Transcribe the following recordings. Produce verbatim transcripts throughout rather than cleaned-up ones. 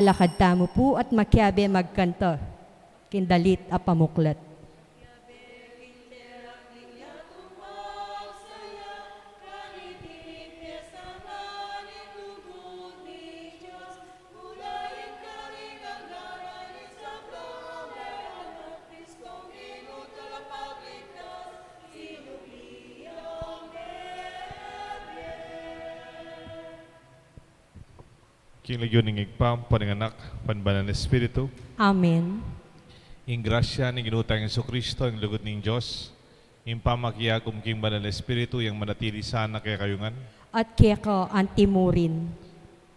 Lakad tamu pu at makiabe magkanta king dalit a pamuklat. King lagyu ning Ibpa, ampo ning Anak, ampo ning Banal a Espiritu. Amen. Ing grasya ning Ginu tang Jesucristo, ing lugud ning Dios, ing pamakiagum king Banal a Espiritu, yang manatili sana kekayu ngan. At keka antimurin.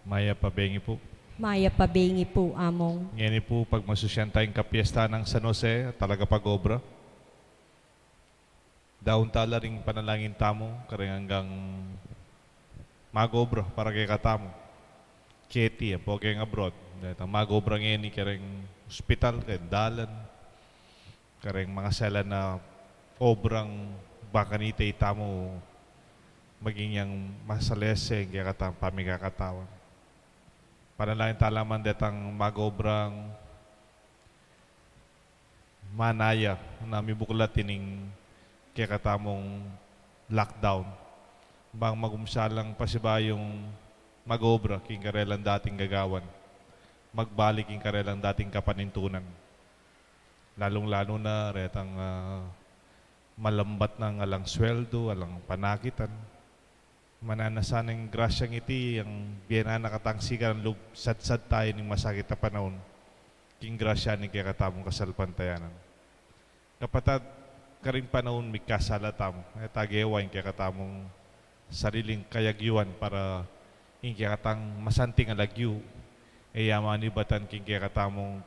Mayap a bengi pu. Mayap a bengi pu, Among. Ngeni pu, pagmasusyan taya ing kapiestan nang San Jose, talaga pag-obra. Daun tala ring panalangin tamu, kareng anggang mag-obra para kekatamu. Keti, ampo keng abroad. Detang mag-obra ngeni kareng ospital, kareng dalan, kareng mangasalan a obrang ba kanita itamu maging yang masalese ing kekatang pamikakatawan. Panalangin tala man detang mag-obrang manaya na mibuklat ining kekatamung lockdown. Bang magumsa lang pasibayung mag-obra king karelang dating gagawan, magbalik king karelang dating kapanintunan. Lalung-lalu na retang, ah, malambat nang alang sweldo, alang panakitan. Mananu sana ing grasyang iti, yang bie na na katang sikaran lub sadsad taya ning masakit a panaun, king grasya ning kekatamung kasalpantayanan. Kapatad, karing panaun mikasala tamu, e ta gewa ing kekatamung sariling kayagyuan para ing kekatang masanting a lagyu, e ya manibatan king kekatamung,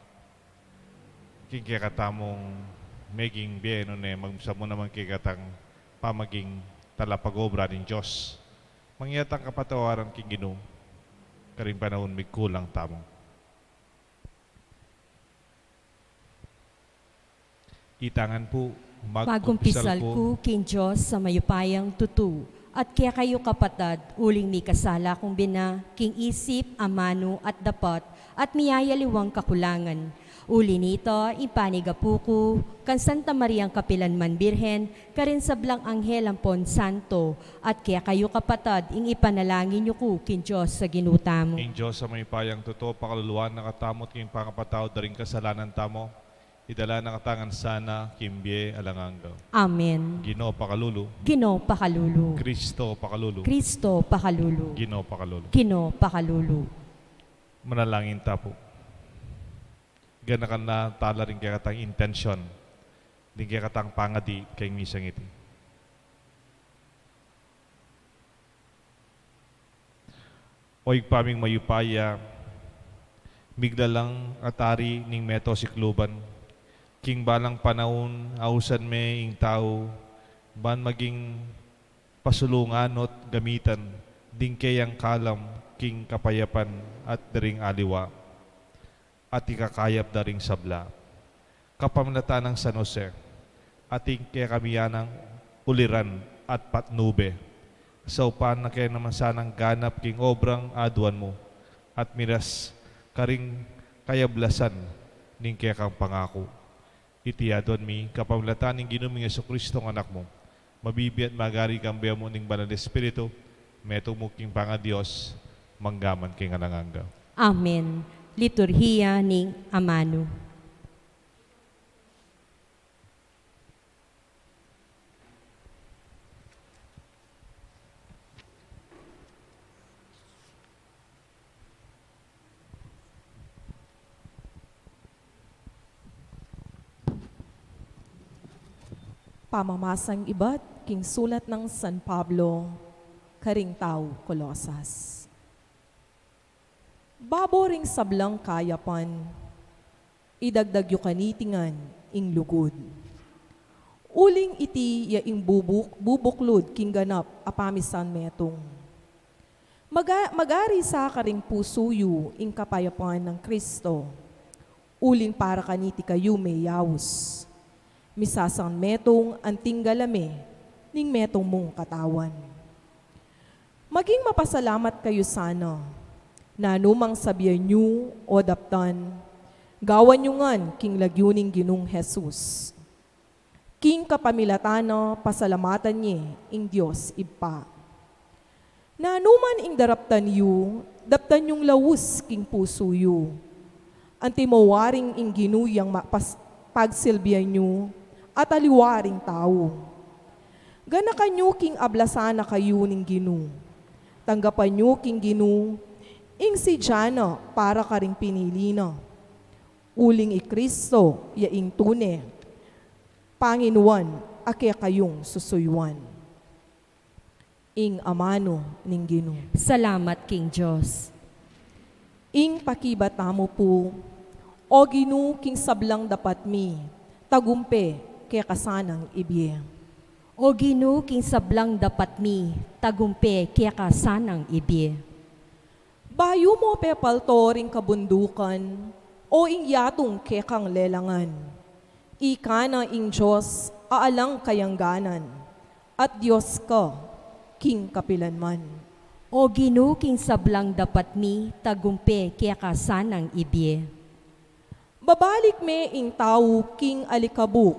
king kekatamung meging bie, nune magsamu naman king kekatang pamaging talapag-obra ning Dios. Mangya tang kapatawaran king Ginu, karing panaun mikulang tamu. Ita ngan pu, magkumpisal ku king Dios a mayupayang tutu, at kekayu kapatad, uling mikasala kung bina king isip, amanu, at dapat, at miyayaliwang kakulangan. Uli nita, ing panigapu ku kang Santa Mariang kapilan man Birhen, karing sablang anghel ampon santo, at kekayu kapatad, ing ipanalangin yu ku king Dios a Ginu tamu. Ing Dios a mayupayang tutu, pakaluluan na katamu at king pangapatawad da ring kasalanan tamu, idala na katamu ngan sana king bie alang angga. Amen. Ginu pakalulu. Ginu pakalulu. Kristo pakalulu. Kristo pakalulu. Ginu pakalulu. Ginu pakalulu. Manalangin ta pu. Ganakan na tala ring kekatang intensyon, ding kekatang pangadi king misang iti. O Ibpa ming mayupaya, miglalang at ari ning meto sikluban, king balang panaun ausan me ing tau, ban maging pasulungan at gamitan ding keyang kalam king kapayapan at ding aliwa at ikakayap da ring sabla. Kapamilatan nang San Jose, at ing kekamianang uliran at patnube, saupan na ke naman sanang ganap king obrang aduan mu, at miras karing kayablasan ning kekang pangaku. Iti aduan mi kapamilatan ning Ginu ming Jesucristo, Anak mu, mabibie at magari kambe mu ning Banal a Espiritu, metung mu king pangaDios, mangga man king alang angga. Amen. Liturhiya ning Amanu. Pamamasang ibat king sulat nang San Pablo karing tau Colosas. Babo ring sablang kayapan, idagdag yu kaniti ngan ing lugud. Uling iti ya ing bubuk-, bubuklud king ganap a pamisanmetung. Maga-, magari sa karing pusu yu ing kapayapan nang Kristo, uling para kaniti kayu meyaus. Misasanmetung anting galame ning metung mung katawan. Maging mapasalamat kayu sana, Nanumang sabian yu o daptan, gawan yu ngan king lagyu ning Ginung Jesus. King kapamilatan na pasalamatan ye ing Dios Ibpa. Nanuman ing daraptan yu, daptan yung laus king pusu yu. Antimo waring ing Ginu yang mapas-, pagsilbian yu, at aliwa ring tau. Ganakan yu king ablasan na kayu ning Ginu. Tanggapan yu king Ginu ing sidya na para karing pinili na. Uling i Kristo ya ing tune Panginuan a kekayung susuyuan. Ing amanu ning Ginu. Salamat king Dios. Ing pakibat tamu pu, O Ginu, king sablang dapat mi, tagumpe keka sanang ibie. O Ginu, king sablang dapat mi, tagumpe keka sanang ibie. Bayu mu pepalto ring kabundukan, o ing yatung kekang lelangan. Ika na ing Dios a alang kayangganan, at Dios ka king kapilanman. O Ginu, king sablang dapat mi, tagumpe keka sanang ibie. Babalik me ing tau king alikabuk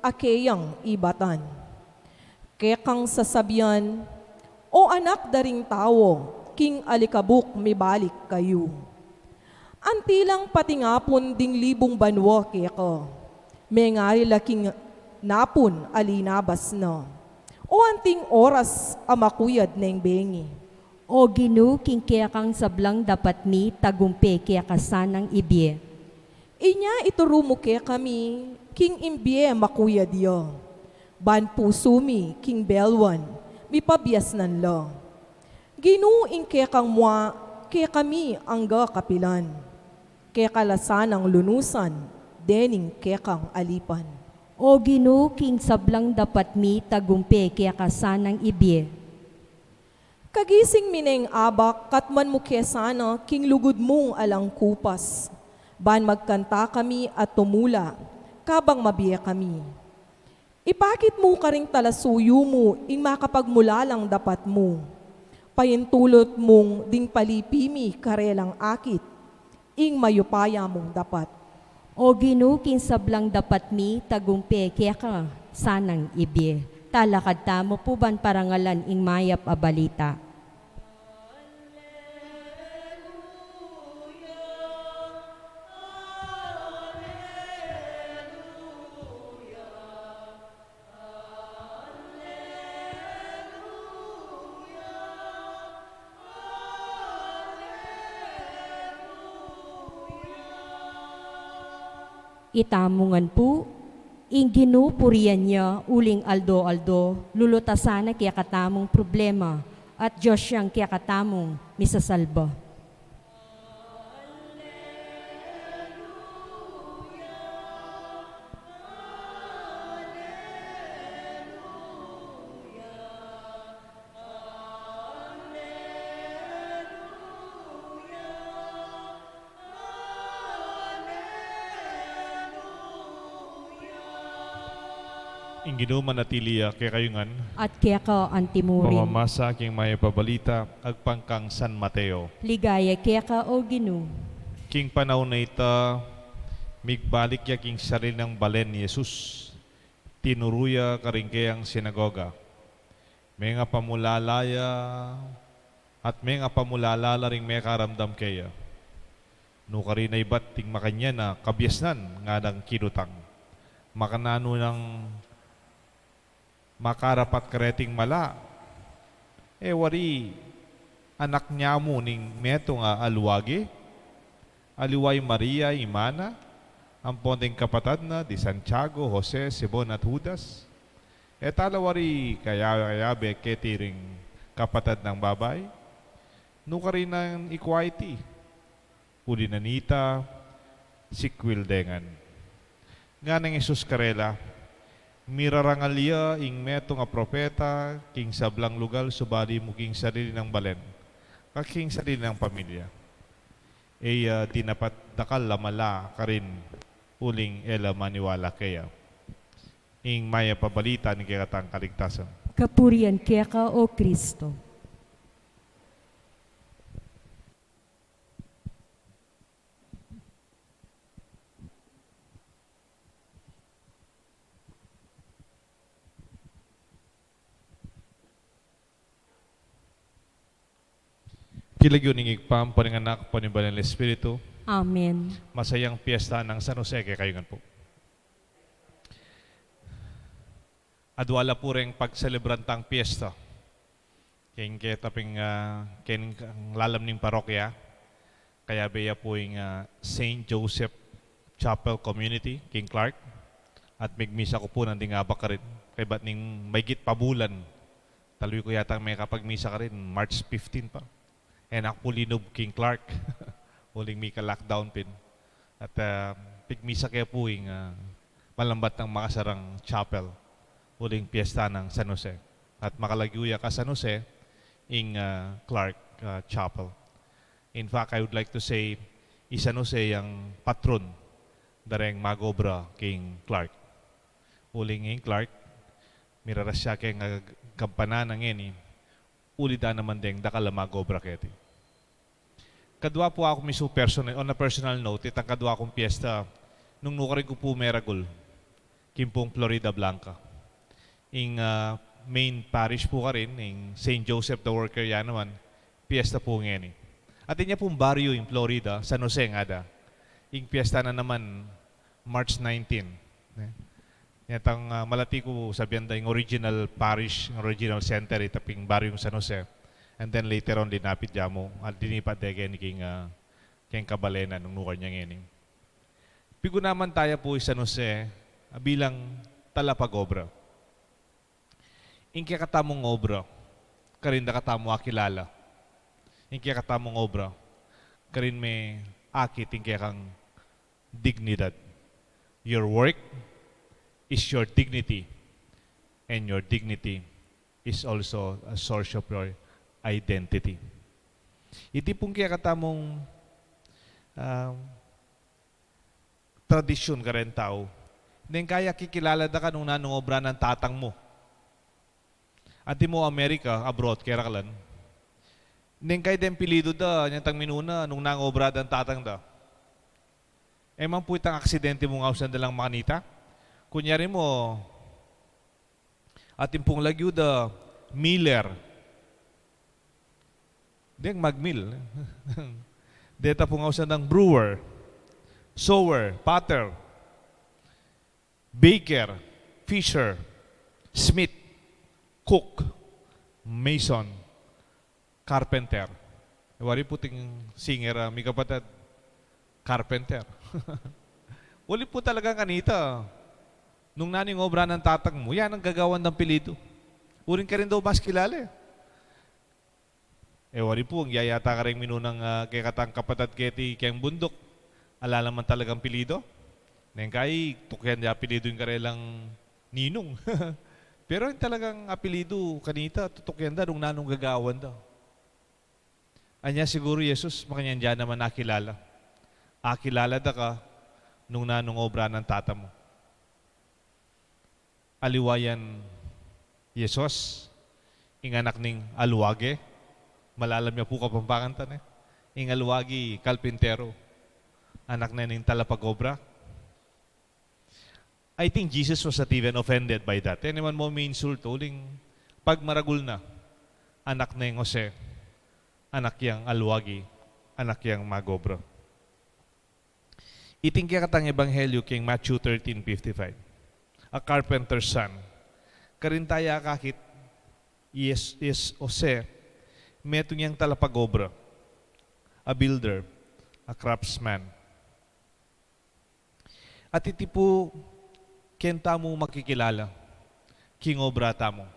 a keyang ibatan. Kekang sasabian, O anak da ring tau, king alikabuk mibalik kayu. Anti lang patingapun ding libung banua keka, mengari la king napun a linabas na. O anting oras a makuyad neng bengi. O Ginu, king kekang sablang dapat mi, tagumpe keka sanang ibie. Inya ituru mu kekami king imbie makuyad ya, ban pusu mi king belwan mipabiasnan la. Ginu, ing kekang mua kekami angga kapilan, keka la sanang lunusan dening kekang alipan. O Ginu, king sablang dapat mi, tagumpe keka sanang ibie. Kagising mi neng abak, katmuan mu ke sana king lugud mung alang kupas, ban magkanta kami at tumula, kabang mabie kami. Ipakit mu karing talasuyu mu ing makapagmulalang dapat mu. Paintulut mung ding palipi mi karelang akit, ing mayupaya mung dapat. O Ginu, king sablang dapat mi, tagumpe keka sanang ibie. Talakad tamu pu ban parangalan ing mayap a balita. Itamu ngan pu, ing Ginu purian ya uling aldo-aldo, lulutasan na kekatamung problema, at Dios yang kekatamung misasalba. Ing Ginu manatili ya kekayu ngan. At keka antimurin. Pamamasa king mayap a balita agpang kang San Mateo. Ligaya keka, O Ginu. King panaun a ita, migbalik ya king sarili nang balen i Jesus. Tinuru ya karing keyang sinagoga. Mengapamulala ya, at mengapamulala la ring mekaramdam keya. Nukarin a ibat ding makanyan a kabiasnan, ngalang kinutang, Makananu nang makarapat kareting mala? E wari anak nyamu ning metung a aluage? Aliwa i Maria, ima na, ampon ding kapatad na, di Santiago, Jose, Simon, at Judas? E tala wari kayabe-kayabe keti ring kapatad nang babai? Nukarin nang ikua iti, uli na nita, sikwil de ngan. Nganang Jesus karela, Mirarangal ya ing metung a propeta king sablang lugal, subali mu king sarili nang balen, at king sarili nang pamilya. E ya dinapat dakal a mala karin, uling e la maniwala keya. Ing mayap a balita ning kekatang kaligtasan. Kapurian keka, O Kristo. King lagyu ning Ibpa, ampo ning Anak, ampo ning Banal a Espiritu. Amen. Masayang Piesta ng San Jose kekayu ngan pu. Adwa la pu reng pagselebran tang piesta king keta ping, ah, king lalam ning parokya. Kayabe ya pu ing, ah, Saint Joseph Chapel Community king Clark. At migmisa ku pu nanding abak karin. Kaybat ning maygit pa bulan, taluy ku yatang mekapagmisa karin, March fifteen pa. E na ku pu linub king Clark uling mika-lockdown pin. At, ah, pigmisa ke pu ing, ah, malambat nang makasarang chapel uling piesta ng San Jose. At makalagyu ya ka San Jose ing, ah, Clark, ah, Chapel. In fact, I would like to say, i San Jose yang patron da reng mag-obra king Clark. Uling ing Clark, miraras ya keng, ah, kampana na ngeni, uli da naman deng dakal a mag-obra keti. Kadwa pu aku misu personal, on a personal note, itang kadwa kung piesta, nung nukarin ku pu meragul king pung Floridablanca. Ing, ah, main parish pu karin, ing Saint Joseph the Worker ya naman, piesta pu ngeni. At inya pung baryu ing Florida, San Jose ngada, ing piesta na naman March nineteen, ne? Nyatang, ah, malati ku sabian da ing original parish, ing original center, ita ping baryung San Jose. And then later on, linapit ya mu, at linipat de keni king, ah, keng kabalenan nung nukarin ya ngeni. Pigunaman taya pu i San Jose, ah, bilang talapag-obra. Ing kekatamung obra, karin da katamu akilala. Ing kekatamung obra, karin me akit ing kekang dignidad. Your work is your dignity, and your dignity is also a source of your identity. Iti pung kekatamung, um, tradisyun kareng tau. Neng kaya kikilala da ka nung nanung obra nang tatang mu. Antimo Amerika, abroad, keraklan. Neng kaya deng pilidu da, nyatang minuna, nung nanung obra dang tatang da. E man pu itang aksidente mung ausan da lang makanita. Kunyari mu, atin pung lagyu da Miller. Deng mag-mill. Deta pung ausan dang brewer, sewer, potter, baker, fisher, smith, cook, mason, carpenter. E wari pu ting singer, ah, mikapatad, carpenter. Uli pu talagang kanita. Nung nanu ing obra nang tatang mu, yan ang gagawan dang pilidu. Uling karin da mas kilala e. E wari pu, ing yaya ta kareng minunang, ah, kekatang kapatad keti keng bunduk. Ala naman talagang pilidu. Neng kai, tukian da pilidu ing karelang ninung. Pero ing talagang apilidu kanita, tutukian da nung nanung gagawan da. Anya siguru Jesus, makanyan da naman akilala. Akilala da ka nung nanung obra nang tata mu. Aliwa yan Jesus, ing anak ning alwagi. Malalam ya pu Kapampangan ta ne. Ing alwagi, kalpintero. Anak ne ning talapag-obra. I think Jesus was not even offended by that. Anyone mo miinsulto, uling pagmaragul na, anak neng Jose, anak yang alwagi, anak yang mag-obra. Iting kekatang ebanghelyo king Matthew thirteen fifty-five. A carpenter's son. Karin taya akakit, yes, yes, Jose, metung yang talapag-obra, a builder, a craftsman. At iti pu, keng tamu makikilala king obra tamu.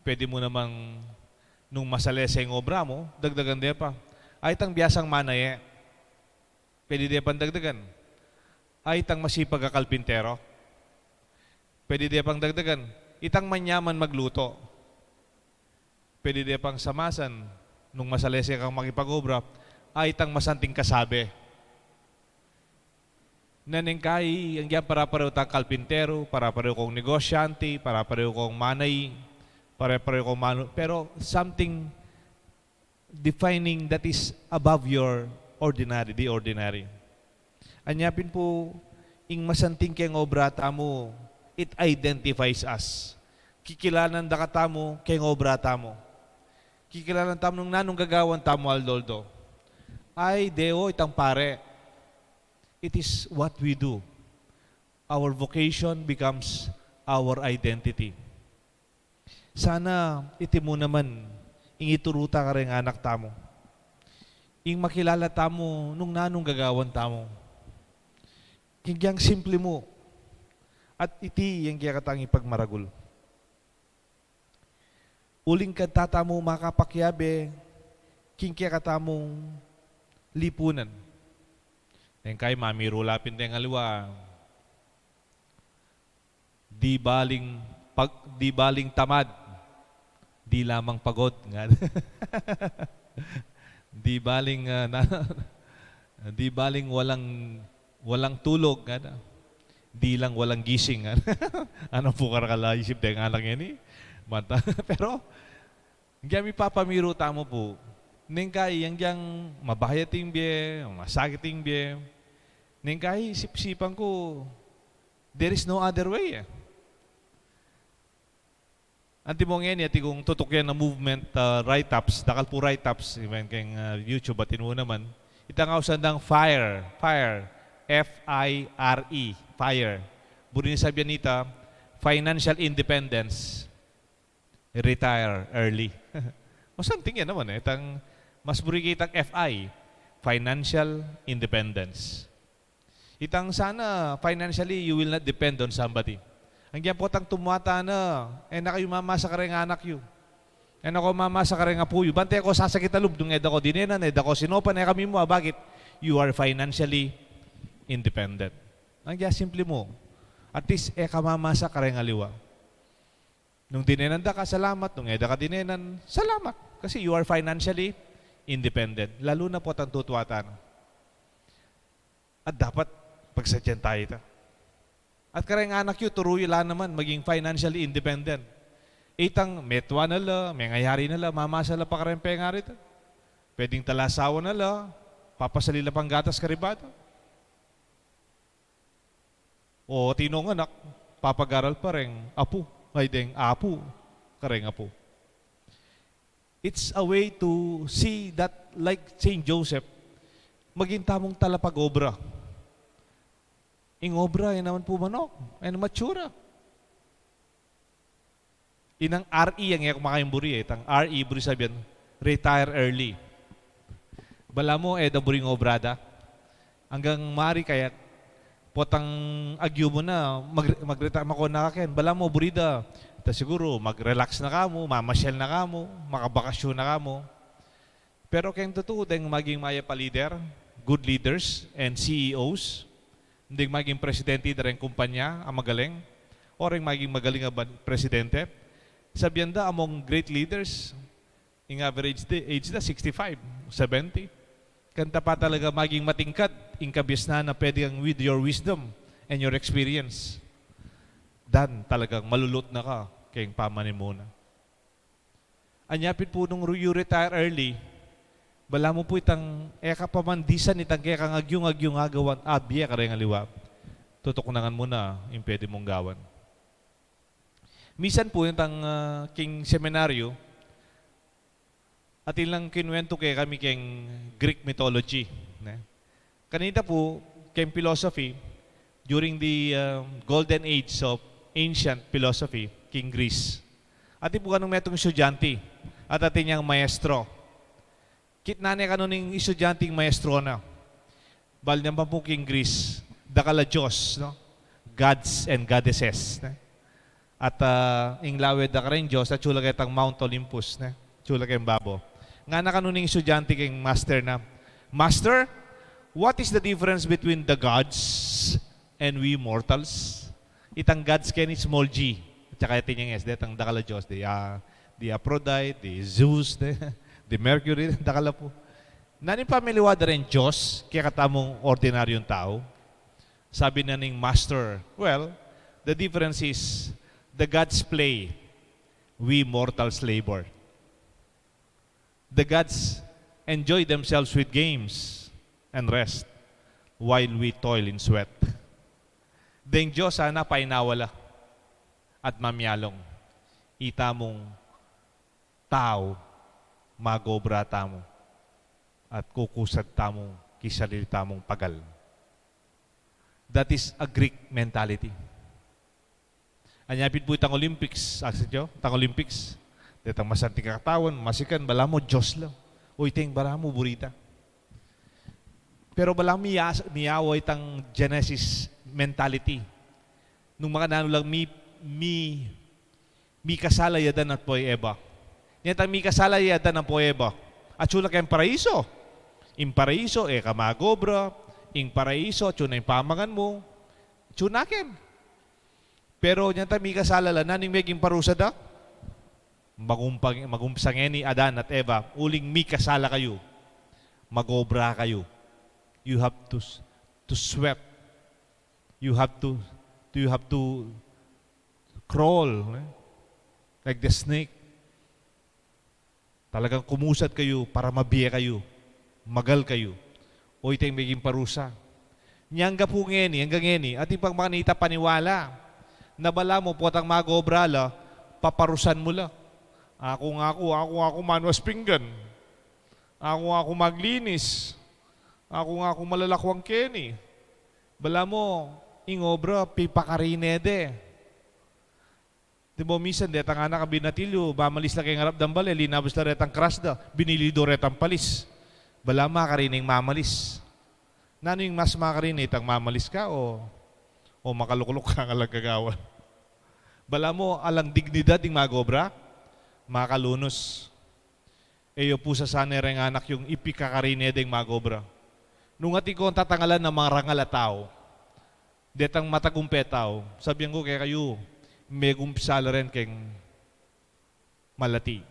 Pwede mu namang nung masalese ing obra mu, dagdagan de pa, ay, itang biasang manaye. Pwede de pang dagdagan, ay, itang masipag a kalpintero. Pwede de pang dagdagan, itang manyaman magluto. Pwede de pang samasan, nung masalese kang makipag-obra, ay, itang masanting kasabe. Neng kai, agyang pare-parehu tang kalpintero, pare-parehu kong negosyante, pare-parehu kong manay, pare-parehu kong manu-, pero something defining that is above your ordinary, the ordinary. Anya pin pu, ing masanting keng obra tamu, it identifies us. Kikilanan da katamu keng obra tamu. Kikilala tamu nung nanung gagawan tamu aldo-aldo. Ay, deo itang pare. It is what we do. Our vocation becomes our identity. Sana iti mu naman ing ituru ta kareng anak tamu. Ing makilala tamu nung nanung gagawan tamu. King yang simple mu. At iti yang kekatang ipagmaragul. Uling kanita tamu makapakiabe king kekatamung lipunan. Neng kai mamiru la pin teng aliwa. Di baling pag, di baling tamad, di lamang pagod, nga. Di baling, ah, na, di baling walang, walang tulog, nga. Di lang walang gising, nga. Ano pu karakal a isip deng anak ngeni? Mata, pero, nung mipapamiru tamu pu, neng kai, yang, yang mabaya ing bie, masakit ing bie, neng kai, isip-isipan ku, there is no other way, eh. Antimo ngeni, atin kung tutukian a movement, ah, write-ups, dakal pu write-ups, even keng, ah, YouTube, atin mu naman. Itang ausan dang FIRE, FIRE, F I R E, FIRE. Buri ning sabian nita, financial independence, retire early. O something yan naman eh. Itang mas buri ke itang F I, financial independence. Itang sana, financially, you will not depend on somebody. Ang yan potang tumata na, e na kayu mamasa kareng anak yu. E na ko mamasa kareng apu yu. Bang e ko sasakit a lub nung e da ko dinenan, e da ko sinopan, e ka mimua. Bakit? You are financially independent. Ang yan, simple mu. At least, e ka mamasa kareng aliwa. Nung dinenan da ka, salamat. Nung e da ka dinenan, salamat. Kasi you are financially independent. Lalu na potang tutuata na. At dapat pagsadyan ta ita. At kareng anak yu, turu yu la naman maging financially independent. Itang metua na la, mengayari na la, mamasa la pa kareng pengari ta. Pwedeng talasawa na la, papasali la pang gatas kari bata. O tinong anak, papagaral pa reng apu, ay deng apu, kareng apu. It's a way to see that, like Saint Joseph, maging tamung talapag-obra. Ing obra, yan naman pu manok, yan naman tsura. Inang R E ang e ku makaing buri, eh. Itang R E, buri sabian, retire early. Balamu, e da buring obra da. Anggang mari kaya, potang agyu mu na, mag-, mag-retire, makuna ka ken. Balamu, buri da. Ta siguru, mag-relax na kamu, mamasyal na kamu, makabakasyon na kamu. Pero keng tutu, deng maging mayap a leader, good leaders and C E Os, deng maging presidente da reng kumpanya a magaling, o reng maging magaling a ban-, presidente, sabian da among great leaders, ing average de-, age da sixty-five, seventy. Kanita pa talaga maging matingkad ing kabiasnan na pwede kang with your wisdom and your experience. Dan talagang malulut na ka keng pamanimuna. Anya pin pu nung ru-, you retire early, balamu pu itang e ka pamandisan itang kekang agyung-agyung agawan, abie kareng aliwa. Tutuknangan mu na ing pwede mung gawan. Misan pu itang, ah, king seminaryo, atin lang kinuwentu kekami keng Greek mythology, ne? Kanita pu, keng philosophy, during the, um, golden age of ancient philosophy, king Greece. Atin pu kanung metung estudyante, at atin yang maestro. Kitnan ne kanu ning estudyante ing maestro na. Bale naman pu king Greece, dakal a dios, no? Gods and goddesses, ne? At, ah, ing lawe da kareng Dios, atyu la ketang Mount Olympus, ne? Atyu la keng babo. Ngana kanu ning estudyante keng master na, "Master, what is the difference between the gods and we mortals?" Itang gods keni small g. At saka iti niyang S, detang dakal a dios, the, ah, the Aphrodite, the Zeus, the, the Mercury, dakal a pu. Nanu ing pamiliwa da reng Dios kekatamung ordinaryung tau? Sabi na ning master, "Well, the difference is the gods play, we mortals labor. The gods enjoy themselves with games and rest, while we toil in sweat." Deng Dios sana painawa la at mamialung. Itamung tau, mag-obra tamu at kukusad tamu king sarili tamung pagal. That is a Greek mentality. Anya pin pu itang Olympics, aksit yu, itang Olympics, detang masanting a katawan, masikan, balamu Dios la. O iting balamu buri da. Pero balamu miya-, miyawa itang Genesis mentality. Nung makananu lang mi, mi, mikasala i Adan ampo i Eva. Nya itang mikasala i Adan ampo i Eva, atsu la keng paraiso. Ing paraiso, e ka mag-obra. Ing paraiso, atsu na ing pamangan mu. Atsu na ken. Pero nya itang mikasala la, nanu ing meging parusa da? Magumpang-, magumpisa ngeni Adan at Eva, uling mikasala kayu, mag-obra kayu. You have to s-, to sweat. You have to, you have to crawl, eh? Like the snake. Talagang kumusad kayu para mabie kayu, magal kayu. O iting meging parusa. Nya angga pu ngeni, angga ngeni, atin pang makanita paniwala na balamu potang mag-obra la, paparusan mu la. Aku nga aku, aku nga aku manuas pinggan. Aku nga aku maglinis. Aku nga aku malalakwang keni. Balamu, ing obra, pipakarine de. Di ba, minsan, detang anak a binatilyu, mamalis la keng arap dang bale, linabas la retang kras da, binili do retang palis. Balamu makarine ing mamalis. Nanu ing mas makarine, itang mamalis ka o, o makalukluk ka ngan lang kagawan? Balamu alang dignidad ing mag-obra, makalunus. E yu pu sasanay reng anak yung ipikakarine deng mag-obra. Nung atin kong tatangalan a marangal a tau, detang matagumpe a tau, sabian ku kekayu, megumpisa la ren keng malati,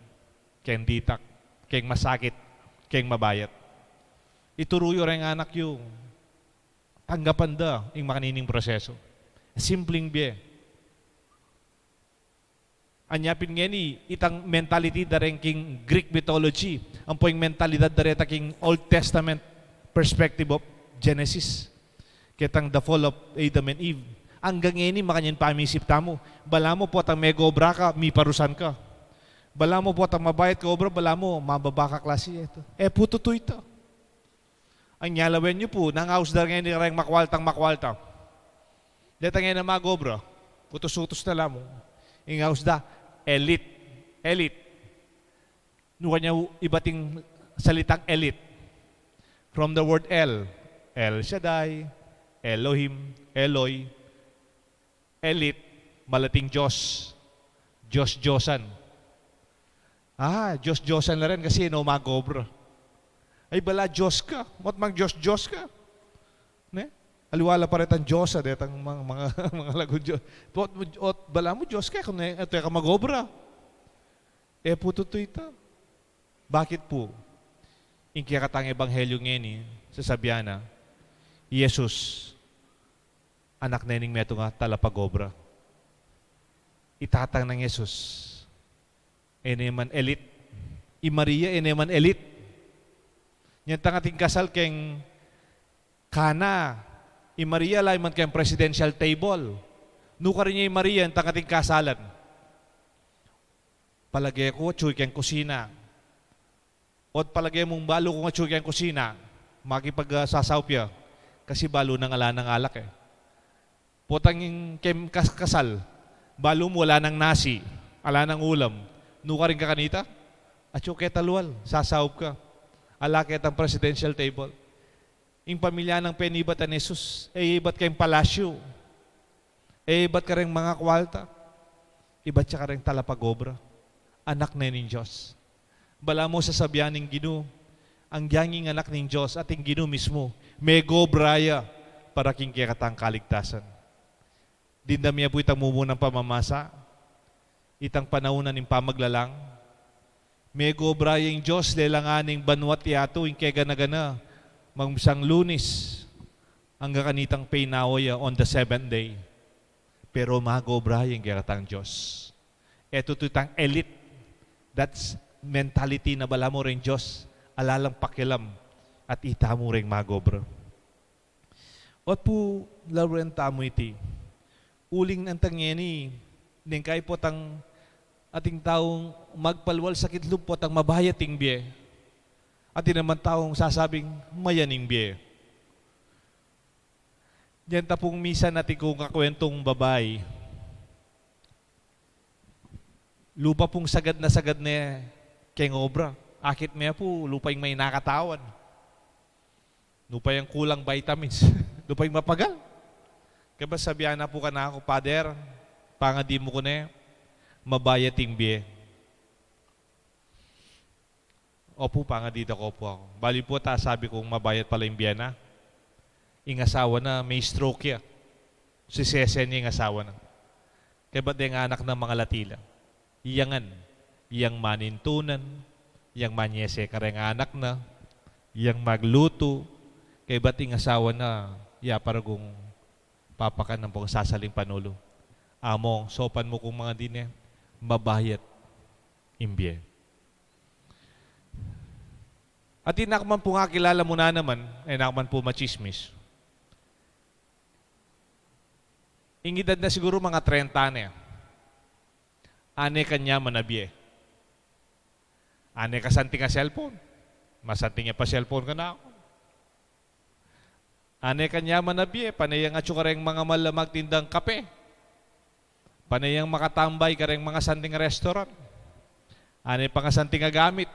keng ditak, keng masakit, keng mabayat. Ituru yu reng anak yu, tanggapan da ing makanining proseso. Simpleng bie. Anya pin ngeni, itang mentality da reng king Greek mythology, ampo ing mentalidad da reta king Old Testament perspective of Genesis. Ketang the fall of Adam and Eve. Angga ngeni makanyan pamisip tamu. Balamu potang meg-obra ka, miparusan ka. Balamu potang mabayat ka obra, balamu mababa ka klasi. Eto. E pu tutu ita. Anya lawen yu pu, nang aus da ngeni reng makwaltang makwalta. Detang ngeni mag-obra, utus-utus na la mu. Ing aus da, elite. Elite. Nuan nya ibat ing salitang elite? From the word El. El Shaddai, Elohim, Eloi. Elite, malating Dios. Dios-diosan. Ah, Dios-diosan la ren kasi e no mag-obra. Ay, bala Dios ka. Ot mang Dios-dios ka. Ne? Aliwa la pa retang Dios, ah, detang mga, mga, mga lagu Dios. Ot, ot, balamu Dios ka, kung e, e ka mag-obra. E pu tutu ita. Bakit pu? Ing kekatang ebanghelyo ngeni, sasabian na, i Jesus, anak ne ning metung a talapag-obra. I tatang nang Jesus, e ne man elite. I Maria, e ne man elite. Nya itang ating kasal keng Cana, i Maria ala man keng presidential table. Nukarin ya i Maria itang ating kasalan? Palage ku, atsu keng kusina. Ot palage mung balu kung atsu keng kusina, makipag, ah, sasaup ya. Kasi balu nang ala nang alak, e. Potang keng kas-, kasal, balu mu ala nang nasi, ala nang ulam. Nukarin ka kanita? Atsu keta lual, sasaup ka. Ala ketang presidential table. Ing pamilya nang penibatan Jesus, e ibat keng palasyu, e ibat kareng mangakwalta, ibat ya kareng talapag-obra, anak ne ning Dios. Balamu sasabian ning Ginu, anggyang ing anak ning Dios at ing Ginu mismu, meg-obra ya para king kekatang kaligtasan. Dimdam ye pu itang mumunang pamamasa, itang panaun na ning pamaglalang. Meg-obra ya ing Dios, lelangan ing banua't yatu, ing kegana-gana, magmusimula Lunes angga kanitang pinawa ya on the seventh day. Pero mag-obra ya ing kekatang Dios. E tutu itang elite. That's mentality na balamu reng Dios ala lang pakialam at itamu reng mag-obra. Ot pu, lawen tamu iti. Uling nang tangeni, neng kai potang Ating taung magpalwal sakit lub potang mabayat ing bie. Atin naman taung sasabing mayan ing bie. Diyan ta pung misan atin kung kakwentung babai. Lupa pung sagad na sagad ne keng obra. Akit me pu, lupa ing may nakatawan. Lupa yang kulang vitamins. Lupa ing mapagal. Kaya ba sabihan na pu kanaku, "Father, pangadi mu ku ne, mabayat ing bie." "Opu, pangadi da ku pu." Bali pu, ta sabi kung mabayat pala ing bie na. Ing asawa na, may stroke ya. Sisesen ya ing asawa na. Kaya ba't deng anak na mangalati la? Iyangan, iyang manintunan, iyang manyese kareng anak na, iyang maglutu, kaya ba't ing asawa na, ya paragung papakan na pung sasaling panulu. Among, saupan mu kung mangadi ne, mabayat ing bie. At inak man pung akilala mu na naman, e nak man pu machismis. Ing edad na siguru mga trenta ne. Ane kanya man a bie. Ane kasanting a cellphone. Masanting ya pa cellphone kanaku. Ane kanya man a bie, pane yang atyu kareng mangamal a magtindang kape. Pane yang makatambay kareng mangasanting a restaurant. Ane pangasanting a gamit.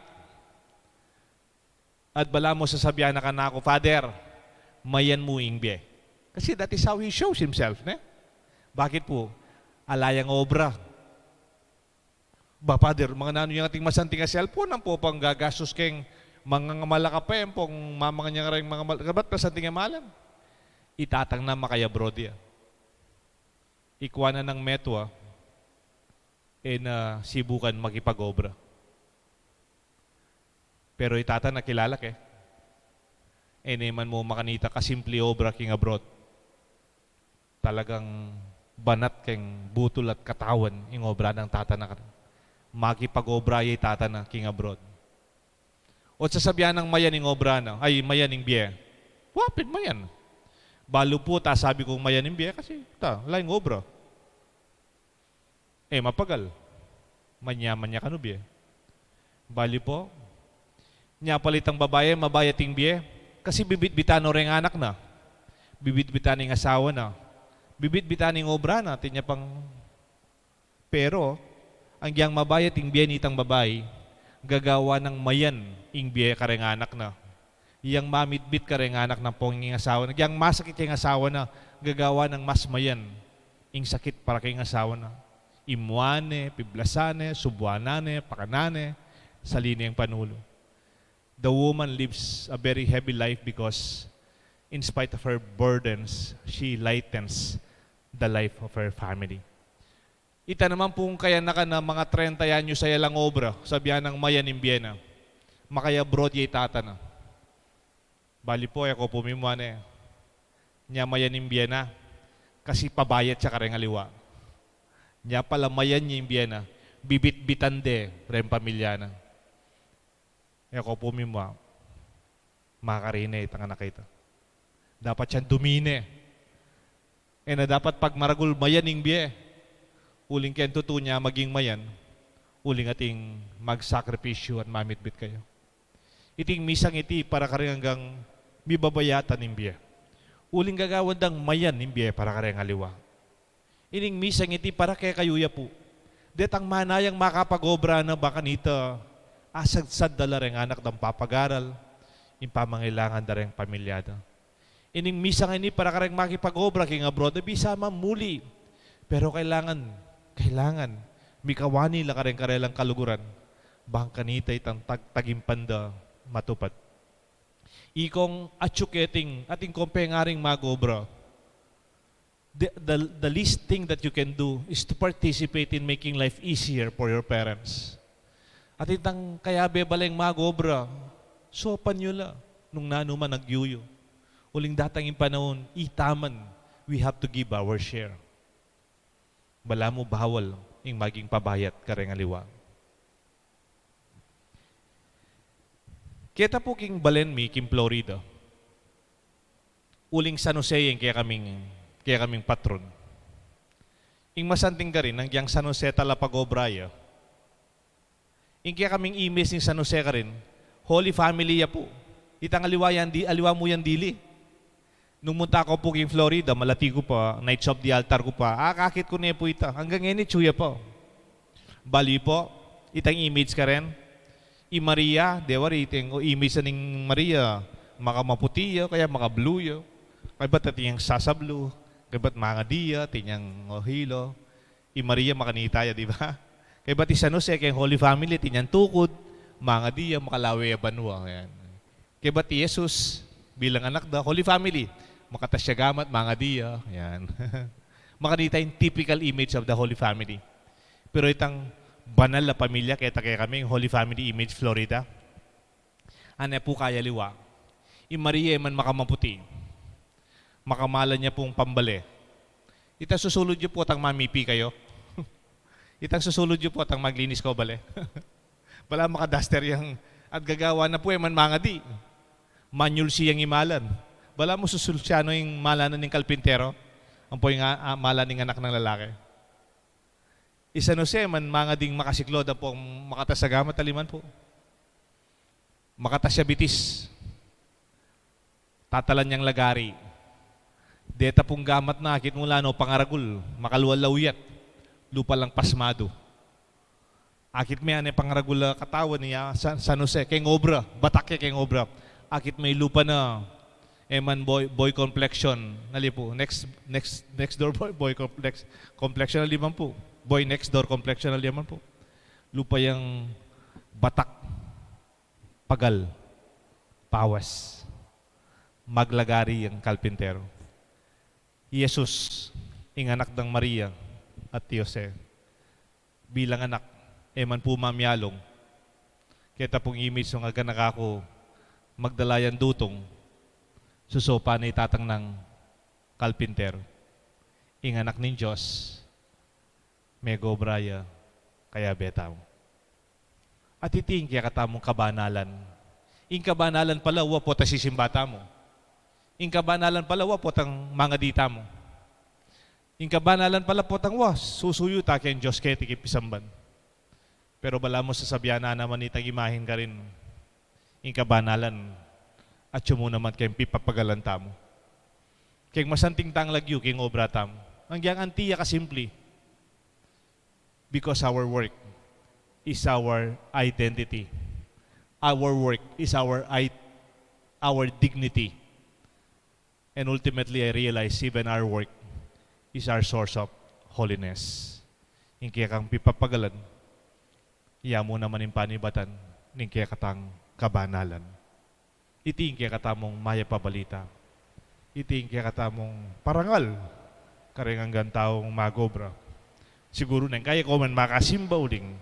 At balamu sasabian na kanaku, "Father, mayan mu ing bie." Kasi that is how he shows himself, ne? Bakit pu? Ala yang obra. "Ba, Father, mangananu yang ating masanting a cellphone, ampo pang gagastus keng mangangamal a kape, ampong mamangan yang reng mangamal, kabat masanting a malan?" I tatang na makaya-abroad ya. Ikwa na nang metua, e na sibukan makipag-obra. Pero i tata na kilala ke. E ne man mu makanita kasimple obra king abroad. Talagang banat keng butul at katawan ing obra nang tata na. Makipag-obra ya i tata na king abroad. O sasabian nang mayan ing obra na, ay, mayan ing bie. Wa pin mayan. Balu pu ta sabi kung mayan ing bie kasi ta, ala ing obra. E mapagal. Manyaman ya kanu bie. Bali pu, nya pala itang babai, mabayat ing bie, kasi bibitbitan no reng anak na. Bibitbitan ing asawa na. Bibitbitan ing obra na, atin ya pang. Pero, agyang mabayat ing bie nitang babai, gagawan nang mayan ing bie kareng anak na. Iyang mamitbit kareng anak na ampong ing asawa na. Agyang masakit ing asawa na, gagawan nang mas mayan ing sakit para keng asawa na. Imuan ne, piblasan ne, subuanan ne, pakanan ne, sali neng panulu. The woman lives a very heavy life because, in spite of her burdens, she lightens the life of her family. Ita naman pung kayanakan na mga trenta anyos a alang obra, sabian nang mayan ing bie na. Makaya-abroad ya i tata na. Bali pu, e ku pu mimua ne, nya mayan ing bie na, kasi pabayat ya kareng aliwa. Nya pala mayan ya ing bie na, bibitbitan de reng pamilya na. E ku pu mimua, makarine itang anak a ita. Dapat yang dumine. E na dapat pagmaragul mayan ing bie. Uling keng tutu nya maging mayan, uling atin magsakripisyu at mamitbit kaya. Iting misang iti para kareng anggang mibabayatan ing bie. Uling gagawan dang mayan ing bie para kareng aliwa. Ining misang iti para kekayu ya pu. Detang manayang makapag-obra na, ba kanita asadsad da la reng anak dang papag-aral, ing pamangailangan da reng pamilya da. Ining misang ini para kareng makipag-obra king abroad, e bisa man muli. Pero kailangan, kailangan mikawani la kareng karelang kaluguran, bang kanita itang tag-, tagimpan da matupad. Ikong atyu keting, atin kong pengaring mag-obra. The, the, the least thing that you can do is to participate in making life easier for your parents. At itang kayabe baleng mag-obra, saupan yu la nung nanu man agyuyu. Uling datang ing panaun, ita man, we have to give our share. Balamu bawal ing maging pabayat kareng aliwa. Keta pu king balen mi king Florida. Uling San Jose ing kekaming, kekaming patron. Ing masanting karin, agyang San Jose talapag-obra ya, Ing kekaming image ning San Jose karin, Holy Family ya pu. Itang aliwa yang di, aliwa mu yang dili. Nung munta ku pu king Florida, malati ku pa, night shop di altar ku pa. Ah, akakit ku ne pu ita. Anggang ngeni, atyu ya pa. Balu pu, itang image karin. I Maria, de wari, itang, o, image na ning Maria, makamaputi ya, kaya makablue ya. Kaybat atin yang sasablu, kaybat mangadi ya, atin yang, o, hilo. I Maria makanita ya, di ba? Kaybat i San Jose, keng Holy Family, atin yang tukud, mangadi ya, makalawe ya banua. Yan. Kaybat i Jesus, bilang anak da, Holy Family, makatas ya gamat, mangadi ya. Yan. Makanita ing typical image of the Holy Family. Pero itang banal a pamilya, keta kekami, Holy Family Image Florida. Ane pu kaya aliwa. I Maria e man makamaputi. Makamalan ya pung pambale. Itang susulud yu pu atang mamipi kayu. Itang susulud yu pu atang maglinis kayu bale. Balamu makaduster yang at gagawa na pu e man mangadi. Manyulsi yang imalan. Balamu susulsianu ing malanan ning kalpintero. Ampo ing a-, a-, malan ning anak nang lalaki. I San Jose man mangading makasiklod ampong makatas a gamat, aliwa man pu. Makatas ya bitis. Tatalan yang lagari. Deta pung gamat na, akit mu la no pangaragul, makalual lauyat. Lupa lang pasmadu. Akit me ane pangaragul a katawan ya, San, San Jose, keng obra, batak ya keng obra. Akit me lupa na, e man boy, boy complexion, ali pu, next, next, next door boy, boy complex-, complexion, aliwa man pu. Boy next door complexion, aliwa man pu. Lupa yang batak, pagal, pawas, maglagari yang kalpintero. I Jesus, ing anak dang Maria at Jose. Bilang anak, e man pu mamialung. Keta pung image nung aganaka ku, magdala yang dutung, susupan na i tatang nang kalpintero. Ing anak ning Dios, megobra ya, kayabe tamu. At iti ing kekatamung kabanalan. Ing kabanalan pala, wa potang sisimba tamu. Ing kabanalan pala, wa potang mangadi tamu. Ing kabanalan pala potang wa, susuyu ta keng Dios keti king pisamban. Pero balamu sasabian na naman itang imahen karin, ing kabanalan, atyu mu naman keng pipapagalan tamu. Keng masanting tang lagyu, keng obra tamu. Anggang anti ya kasimple. Because our work is our identity. Our work is our i-, our dignity. And ultimately, I realize even our work is our source of holiness. Ing kekang pipapagalan, iya mu naman ing panibatan ning kekatang kabanalan. Iti ing kekatamung mayap a balita. Iti ing kekatamung parangal kareng anggang taung magobra. Siguru neng kaya ko man makasimba uling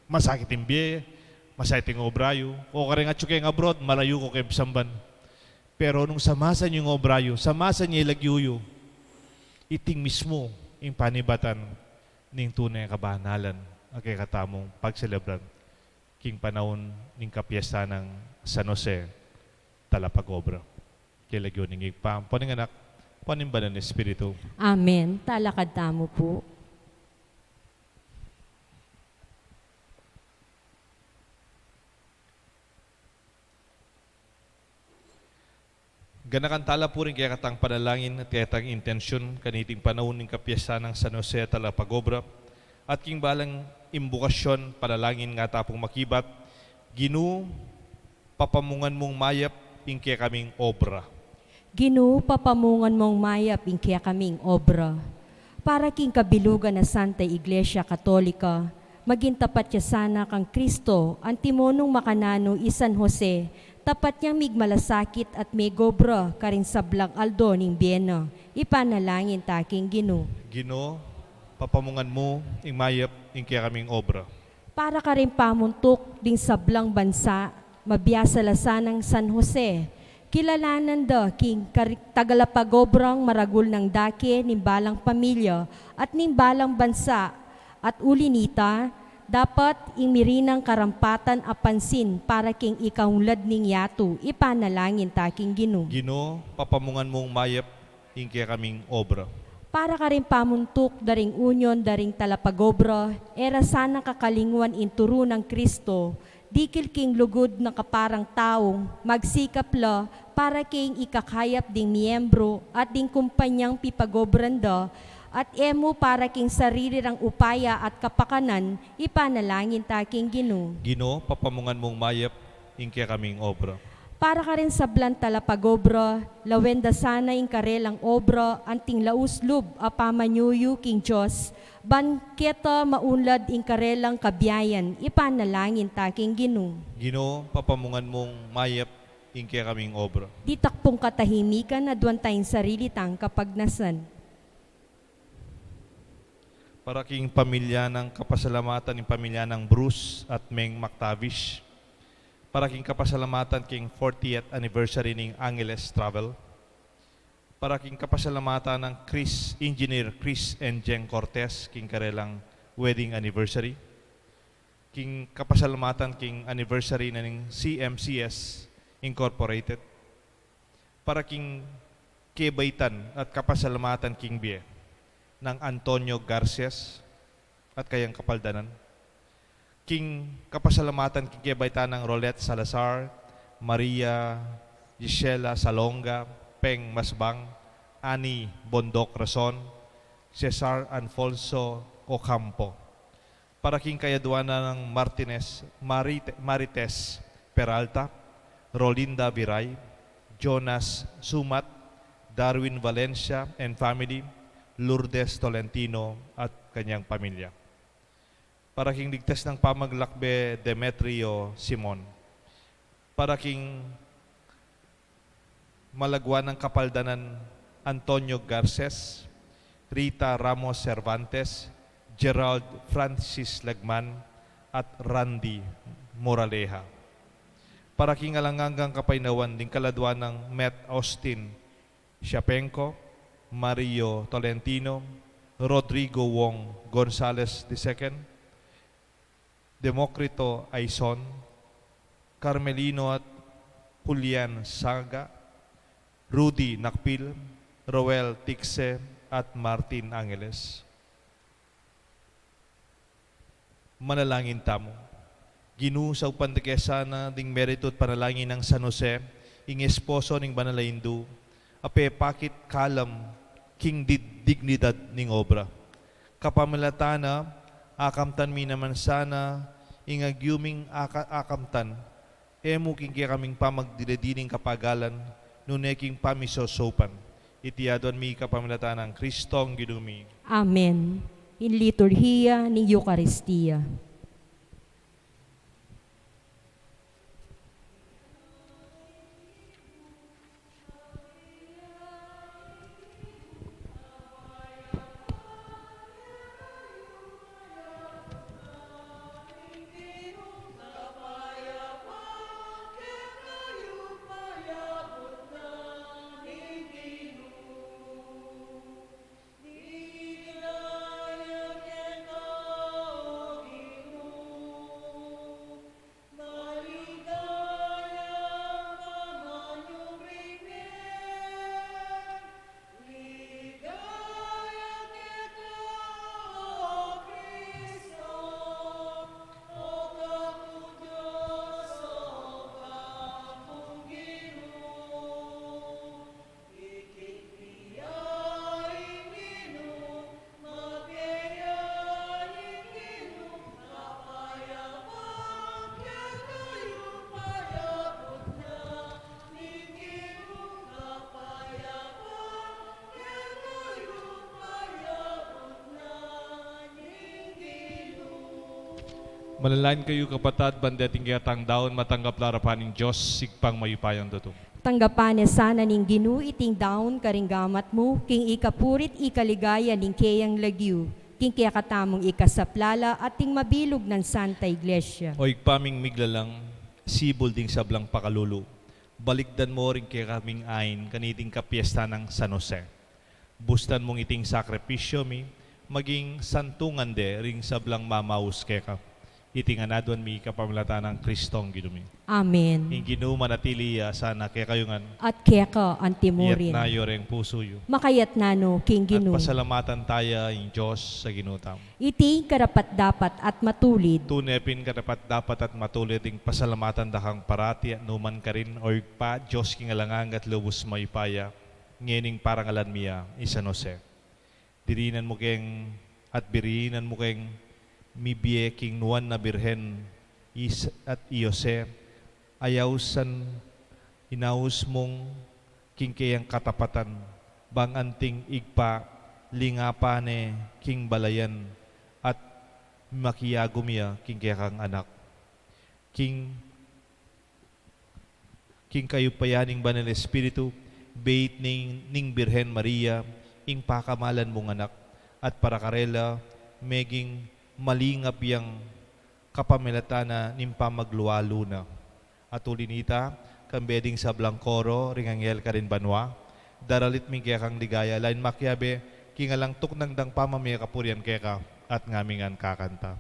masakit ing bie, masakit ing obra yu, o kareng atyu keng abroad, malayu ko keng pisamban. Pero nung samasan yu ing obra yu, samasan yu ing lagyu yu, iting mismu ing panibatan ning tune a kabanalan a kekatamung pagselebran king panaun ning kapiestan nang San Jose Talapagobra. King lagyu ning Ibpa, ampo ning Anak, ampo ning Banal a Espiritu. Amen. Talakad tamu pu. Ganakan tala pu ring kekatang panalangin at kekatang intensyun kaniting panaun ning kapiestan nang San Jose Talapagobra, at king balang imbokasyon, panalangin nga ta pung makibat. Ginu, papamungan mung mayap ing kekaming obra. Ginu, papamungan mung mayap ing kekaming obra. Para king kabilugan na Santa Iglesia Katolika, maging tapat ya sana kang Kristo, antimo nung makananu i San Jose, tapat yang migmalasakit at megobra karing sablang aldo ning bie na. Ipanalangin ta king Ginu. Ginu, papamungan mu ing mayap ing kekaming obra. Para karing pamuntuk ding sablang bansa, mabiasa la sanang San Jose, kilalanan da king kari-, tagalapagobrang maragul nang dake ning balang pamilya at ning balang bansa, at uli nita, dapat ing mirinang karampatan a pansin para king ikaunlad ning yatu. Ipanalangin ta king Ginu. Ginu, papamungan mung mayap ing kekaming obra. Para karing pamuntuk da ring Union da ring Talapagobra, e ra sana kakalingwan ing turu nang Kristo, dikil king lugud na kaparang taung magsikap la para king ikakayap ding miyembru at ding kumpanyang pipagobran da, at e mu para king sarili rang upaya at kapakanan, ipanalangin ta king Ginu. Ginu, papamungan mung mayap ing kekaming obra. Para karing sablang talapagobra, lawen da sana ing karelang obra anting laus lub a pamanyuyu king Dios, ban keta maunlad ing karelang kabiayan, ipanalangin ta king Ginu. Ginu, papamungan mung mayap ing kekaming obra. Ditak pung katahimikan, aduan tang sarili tang kapagnasan. Para king pamilya nang kapasalamatan ning pamilya nang Bruce at Meng McTavish. Para king kapasalamatan king fortieth anniversary ning Angeles Travel. Para king kapasalamatan nang Chris, Engineer Chris and Jeng Cortez, king karelang wedding anniversary. King kapasalamatan king anniversary na ning C M C S Incorporated. Para king kebaitan at kapasalamatan king bie nang Antonio Garces at kayang kapaldanan. King kapasalamatan king kebaitan nang Rolette Salazar, Maria Gisela Salonga, Peng Masbang, Annie Bondoc Rason, Cesar Alfonso Ocampo. Para king kayaduanan nang Martinez, Marite-, Marites Peralta, Rolinda Viray, Jonas Sumat, Darwin Valencia and family, Lourdes Tolentino at kanyang pamilya. Para king ligtas nang pamaglakbe, Demetrio Simon. Para king malagwa nang kapaldanan, Antonio Garces, Rita Ramos Cervantes, Gerald Francis Lagman, at Randy Moraleja. Para king alang anggang kapaynawan ding kaladwa nang Met Austin Siapenco, Mario Tolentino, Rodrigo Wong Gonzales the second, Democrito Aison, Carmelino at Julian Saga, Rudy Nakpil, Roel Tixe, at Martin Angeles. Manalangin tamu. Ginu, saupan da ke sana ding meritu at panalangin nang San Jose, ing esposo ning banal a Indu, a pepakit kalam king di-, dignidad ning obra. Kapamilatan na, akamtan mi naman sana ing agyu ming aka-, akamtan, e mu king kekaming pamagdile-diling kapagalan, nune king pamisosaupan. Iti aduan mi kapamilatan nang Kristong Ginu mi. Amen. Ing liturhiya ning Eukaristia. Manalangin kayu, kapatad, ban deting kekatang daun matanggap la arapan ning Dios, Ibpang mayupayang tutu. Tanggapan ne sana ning Ginu iting daun karing gamat mu, king ikapurit ikaligaya ning keyang lagyu, king kekatamung ikasaplala at ning mabilug nang Santa Iglesia. O Ibpa ming miglalang, sibul ding sablang pakalulu, balikdan mu ring kekaming ain kaniting kapiestan nang San Jose. Bustan mung iting sakripisyu mi maging santungan de ring sablang mamaus keka. Iti ngan aduan mi kapamilatan nang Kristong Ginu mi. Amen. Ing Ginu manatili ya sana kekayu ngan. At keka antimurin. Iyatas yu reng pusu yu. Makayatas na no king Ginu. At pasalamatan taya ing Dios a Ginu tamu. Iti karapat-dapat at matulid. Tune pin karapat-dapat at matulid ing pasalamatan da kang parati at nukarin man, O Ibpa, Dios king alang angga at lubus mayupaya, ngening parangalan mi ya i San Jose. Dirinan mu keng at birinan mu keng mibie king nuan a Birhen is-, at i Jose, ayausan inaus mung king keyang katapatan, bang anting Ibpa lingapan ne king balayan at makiagum ya king kekang anak. King, king kayupayan ning Banal Espiritu, beit ning, ning Birhen Maria, ing pakamalan mung anak, at para karela, meging malingap yang kapamilatan na ning pamaglualu na. At uli nita, kambe ding sablang koro ring anghel karin banua, daralit mi ing kekang ligaya, lain makiabe king alang tuknang dang pamamie kapurian keka, at ngami ngan kakanta.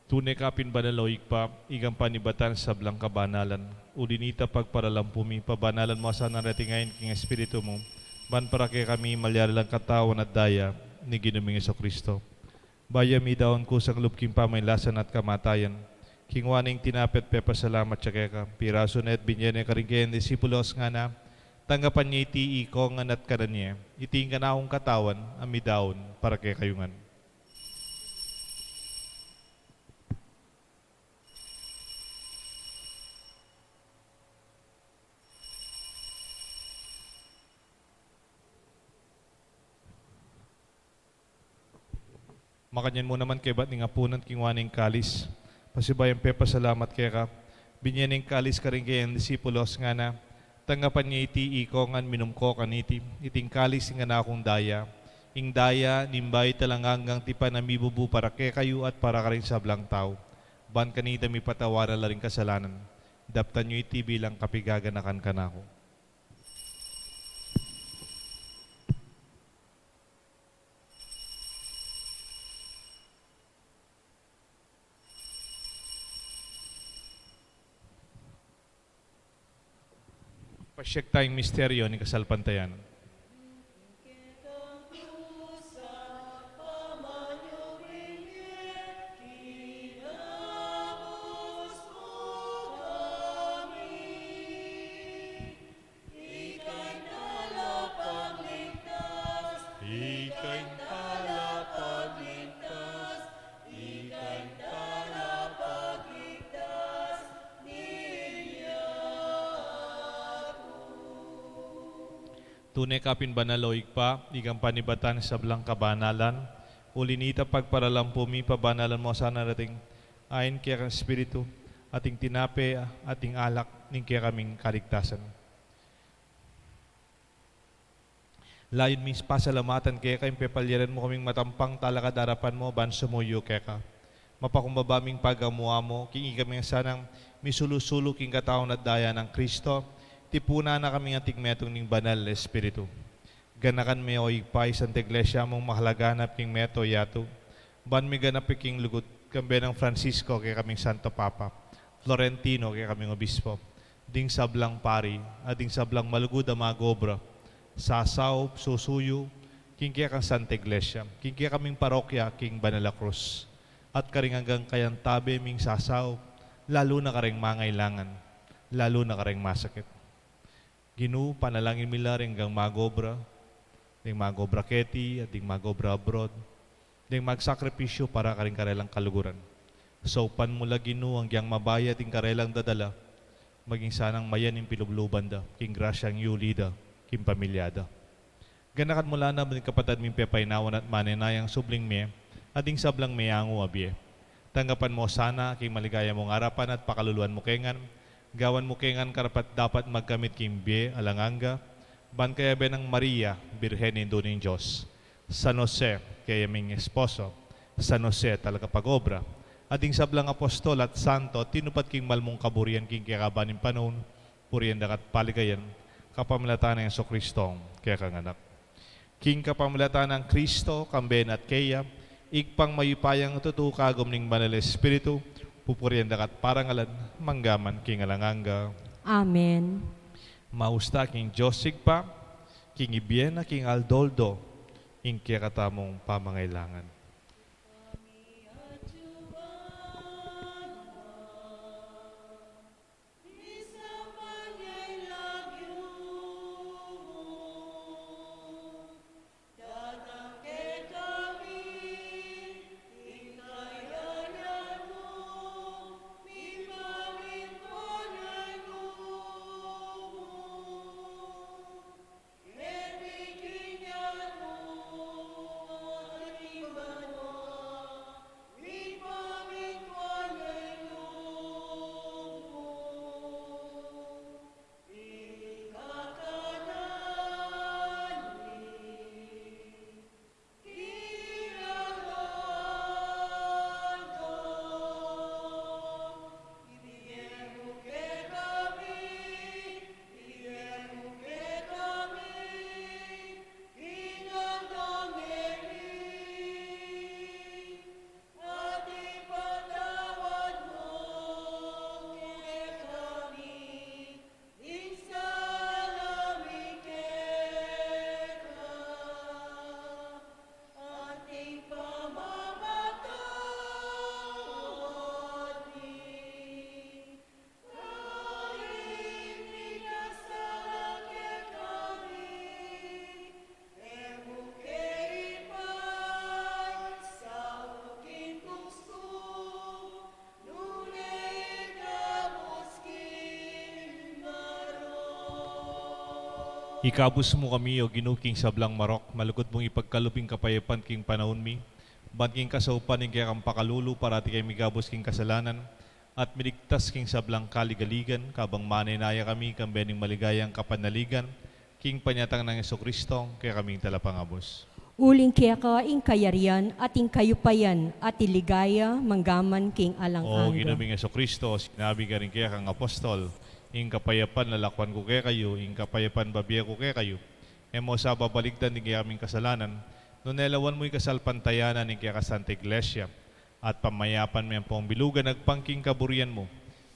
Tune ka pin banal, o Ibpa, ikang panibatan sablang kabanalan. Uli nita pagparalampu mi, pabanalan mu sana reting ain king Espiritu mu, ban para kekami malyari lang katawan at daya ning Ginu ming Jesucristo. Bayu ya midaun kusang lub king pamailasan at kamatayan, kinua ne ing tinape at pepasalamat ya keka, pirasu ne at binye ne karing keyang disipulos, ngana: Tanggapan ye iti ikong ngan at kanan ye, iti ing kanakung katawan a midaun para kekayu ngan. Makanyan mu naman kaybat ning apunan, kinua ne ing kalis, pasibayu yang pepasalamat keka, binye ne ing kalis karing keyang disipulos, ngana: Tanggapan ye iti ikong ngan minum ko kaniti, iti ing kalis ning kanakung daya, ing daya ning bayu at alang anggang tipan a mibubu para kekayu at para karing sablang tau, ban kanita mipatawaran la ring kasalanan. Daptan yu iti bilang kapigaganakan kanaku. Pasiag taya ing misteryu ning kasalpantayanan. Ika ing talapagligtas, ika ing talapagligtas, ika ing talapagligtas, niya ku. Tune ka pin banal, o Ibpa, ikang panibatan sablang kabanalan. Uli nita pagparalampu mi, pabanalan mu sana reting ain kekang Espiritu, at ing tinape at ing alak ning kekaming kaligtasan. Layun ming pasalamatan keka ing pepalyaran mu kaming matampang talakad king arapan mu ban sumuyu keka. Mapakumbaba ming pagamu-amu king ikami sanang misulu-sulu king katawan at daya nang Kristo, tipunan na kaming anting metung ning Banal Espiritu. Ganakan me, o Ibpa, ing Santa Iglesia mung makalaganap king mabilug a yatu, ban miganap ya king lugud, kambe nang Francisco, kekaming Santo Papa, Florentino, kekaming Obispo, ding sablang pari, at ding sablang malugud a mag-obra, sasaup, susuyu, king kekang Santa Iglesia, king kekaming parokya, king Banal a Krus, at karing anggang kayantabe ming sasaup, lalu na karing mangailangan. lalu na kareng masakit. Ginu, panalangin mi la reng magobra, deng magobra keti, at deng magobra abroad, deng magsakripisyu para karing karelang kaluguran. Saupan mu la, Ginu, agyang mabayat ing karelang dadala, maging sanang mayan ing pilubluban da, king grasyang yuli da, king pamilya da. Ganakan mu la naman ding kapatad ming pepaynawan at manenayang subling mie, at ding sablang meangu a bie. Tanggapan mu sana king maligaya mung arapan at pakaluluan mu ke ngan, gawan mu ke ngan karapat-dapat magkamit king bie alang angga, ban kayabe nang Maria, Birhen Indu ning Dios, San Jose, kayaming esposo, San Jose, talagapag-obra, at ding sablang apostol at santo, tinupad king mal mung kaburian king kekaban ning panaun, purian da ka at paligayan, kapamilatan nang Jesucristo, kekang Anak. King kapamilatan nang Kristo, kambe na at keya, Ibpang mayupayang tutu, kagum ning Banal Espiritu, pupurian da ka at parangalan, mangga man king alang angga. Amen. Maus ta king Dios Ibpa, king ibie na king aldo-aldo, ing kekatamung pamangailangan. Ikabus mu kami, O Ginu, king sablang marok, malugud mung ipagkalub ing kapayapan king panaun mi, ban king kasaupan ning kekang pakalulu parati kami mikabus king kasalanan, at miligtas king sablang kaligaligan, kabang manenaya kami kambe ning maligayang kapanaligan, king panyatang nang Jesucristo, kekaming Talapangabus. Uling keka ing kayarian, at ing kayupayan, at ing ligaya, mangga man king alang angga. O Ginu ming Jesucristo, sinabi karing kekang apostol, ing kapayapan lalakwan ku kekayu, ing kapayapan babie ku kekayu. E mu sa babaligtan ding kekaming kasalanan, nune lawan mu ing kasalpantayanan ning keka Santa Iglesia, at pamayapan me ampong bilugan agpang king kaburian mu,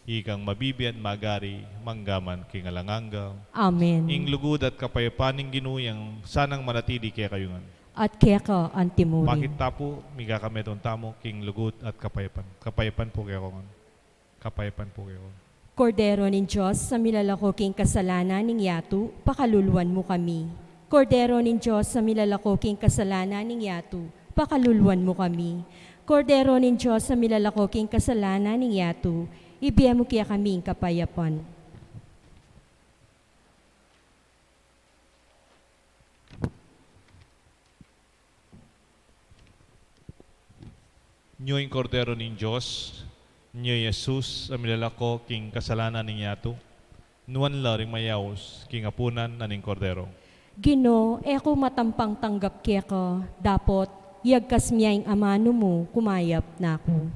ikang mabibie at magari, mangga man king alang angga. Amen. Ing lugud at kapayapan ning Ginu yang sanang manatili kekayu ngan. At keka antimurin. Pakit ta pu, mika kami tuntamo, king lugud at kapayapan. Kapayapan pu kekayu ngan. Kapayapan pu kekayu ngan. Kordero ning Dios, a milalako king kasalanan ning yatu, pakaluluan mu kami. Kordero ning Dios, a milalako king kasalanan ning yatu, pakaluluan mu kami. Kordero ning Dios, a milalako king kasalanan ning yatu, ibie mu kekami ing kapayapan. Nyo ing Kordero ning Dios, nyo i Jesus, a milalako king kasalanan ning yatu, nuan la ring mayaus king apunan na ning Kordero. Ginu, e ku matampang tanggap keka, dapot, yagkas mia ing amanu mu, kumayap na ku.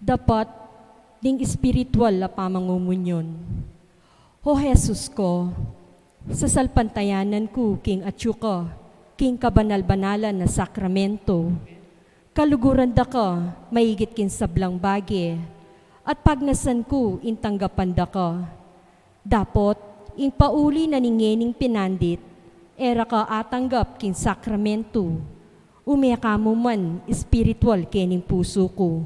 Dapat ding espiritual a pamangumunyon. O Jesus ko, sasalpantayanan ku king atyu ka king kabanal-banalan a sakramento. Kaluguran da ka maigit king sablang bage, at pagnasan ku ing tanggapan da ka. Dapot, ing pauli na ning ngening pinandit, e ra ka atanggap king sakramentu, ume ka mu man espiritual kening pusu ku.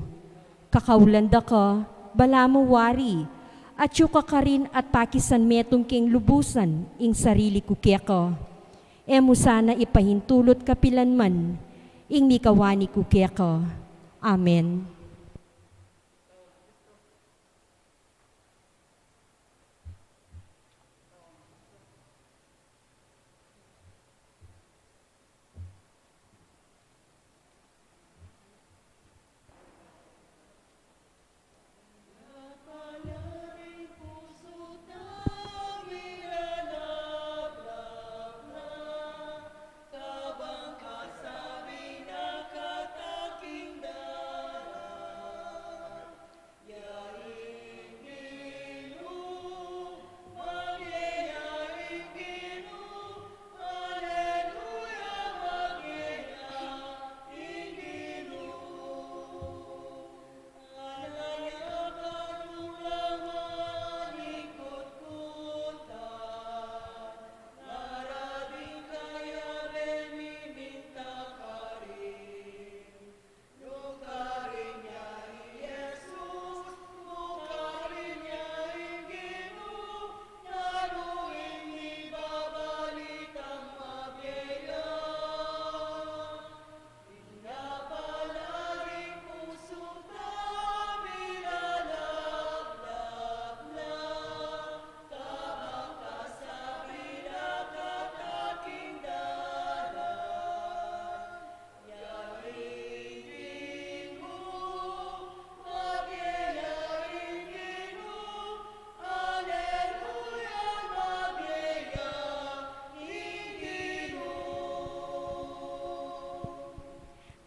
Kakaulan da ka, balamu wari, atyu ka karin at pakisan metung king lubusan ing sarili ku keka. E mu sana ipahintulut kapilan man ing mikawani ku keka. Amen.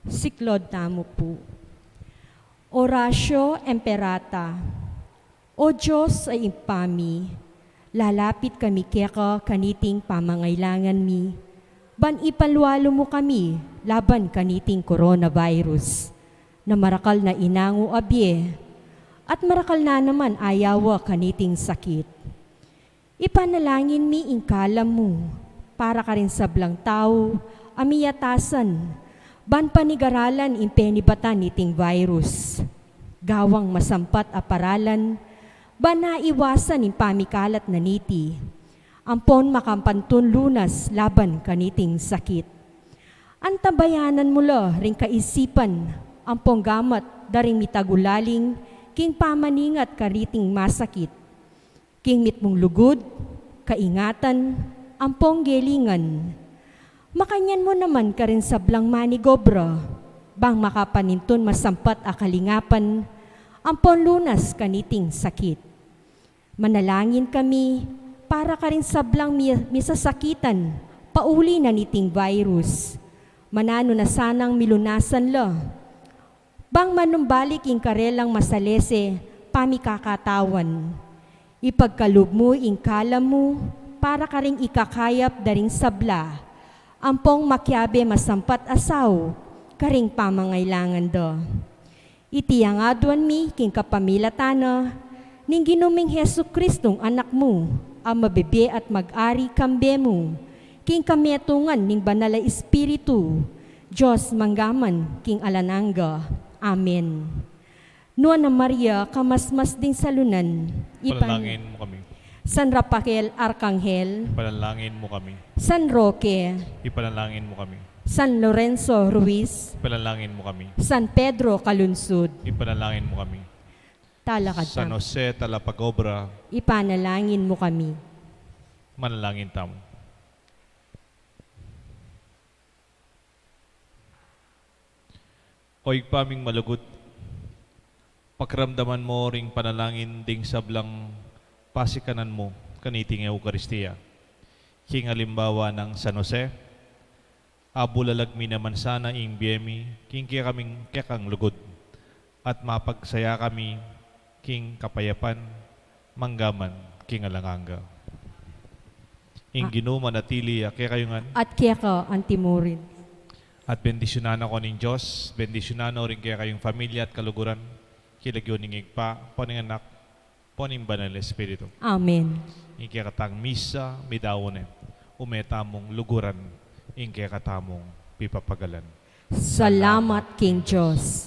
Siklaud tamu pu. Oratio Imperata. O Dios a Ibpa mi, lalapit kami keka kaniting pamangailangan mi, ban ipalualu mu kami laban kaniting coronavirus, na marakal na inangu a bie, at marakal na naman ayawa kaniting sakit. Ipanalangin mi ing kalam mu para karing sablang tau a miyatasan, ban panigaralan ing penibatan niting virus. Gawang masampat a paralan, ban naiwasan ing pamikalat na niti, ampon makapantun lunas laban kaniting sakit. Antabayanan mu la ring kaisipan ampong gamat da ring mitagulaling king pamaningat kaniting masakit, king mitmung lugud, kaingatan, ampong gelingan. Makanyan mu naman karing sablang manigobra, bang makapanintun masampat a kalingapan ampong lunas kaniting sakit. Manalangin kami para karing sablang mi-, misasakitan pauli na niting virus. Mananu na sanang milunasan la, bang manumbalik ing karelang masalese pamikakatawan. Ipagkalub mu ing kalam mu para karing ikakayap da ring sabla, ampong makiabe masampat a saup karing pamangailangan da. Iti ing aduan mi king kapamilatan na ning Ginu ming Jesucristong Anak mu, a mabibie at mag-ari kambe mu, king kametungan ning Banal a Espiritu, Dios mangga man king alang angga. Amen. Nuan a Maria, kamasmas ding salunan, ipan- Ipanalangin mu kami. San Rafael Arkanghel. Ipanalangin mu kami. San Roque. Ipanalangin mu kami. San Lorenzo Ruiz. Ipanalangin mu kami. San Pedro Calungsod. Ipanalangin mu kami. Talakad San tamu. Jose Talapagobra. Ipanalangin mu kami. Manalangin tamu. O Ibpa ming malugud, pakiramdaman mu ring panalangin ding sablang pasikanan mu kaniting Eukaristia. King alimbawa nang San Jose, abulalag mi naman sana ing bie mi king kekaming kekang lugud, at mapagsaya kami king kapayapan, mangga man king alang angga. Ing Ah. Ginu manatili ya kekayu ngan. At keka antimurin. At bendisyunan na ko ning Dios, bendisyunan no ring kekayung familia at kaluguran, King lagyu ning Ibpa, ampo ning Anak, ampo ning Banal a Espiritu. Amen. Ing kekatang misa, midaun ne. Ume tamung luguran ing kekatamung pipapagalan. Salamat king Dios.